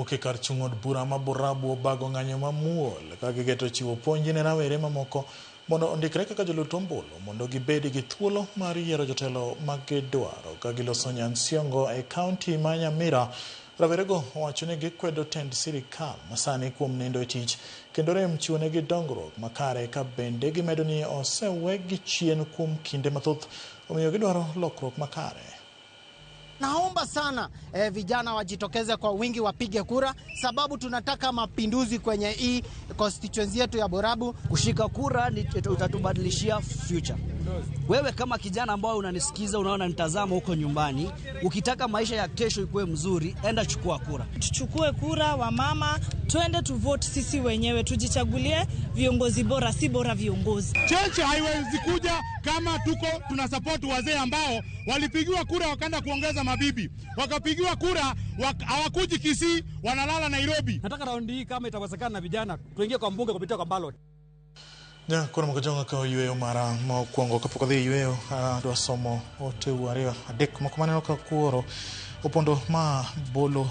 Jowuok e kar chung' od bura ma Borabu obago ng'anyo mamuol ka giketo chiwo puonj ne rawere mamoko mondo ondikre kaka jolut ombulu mondo gibed gi thuolo mar yiero jotelo ma gidwaro. Ka giloso Nyansiongo e kaunti ma Nyamira, rawerego owacho ni gikwedo tend sirikal masani kuom nindo e tich kendo rem chiwonegi dongruok makare ka bende gimedo ni osewegi chien kuom kinde mathoth omiyo gidwaro lokruok makare. Naomba sana vijana wajitokeze kwa wingi wapige kura, sababu tunataka mapinduzi kwenye hii constituency yetu ya Borabu. Kushika kura ni utatubadilishia future. Wewe kama kijana ambao unanisikiza, unaona nitazama huko nyumbani, ukitaka maisha ya kesho ikuwe mzuri, enda chukua kura. Tuchukue kura, wamama, twende tuvote sisi wenyewe, tujichagulie viongozi bora, si bora viongozi. Change haiwezi kuja kama tuko tuna support wazee ambao walipigiwa kura wakaenda kuongeza mabibi, wakapigiwa kura hawakuji Kisii, wanalala Nairobi. Nataka raundi hii kama itawezekana na vijana tuingie kwa mbunge kupitia kwa ballot. Ja, koro moko ka oyweyo mara mokwongo kapok odhi yweyo adwa somo ote 2 3 moko maneno ka kuoro opondo ma bolo.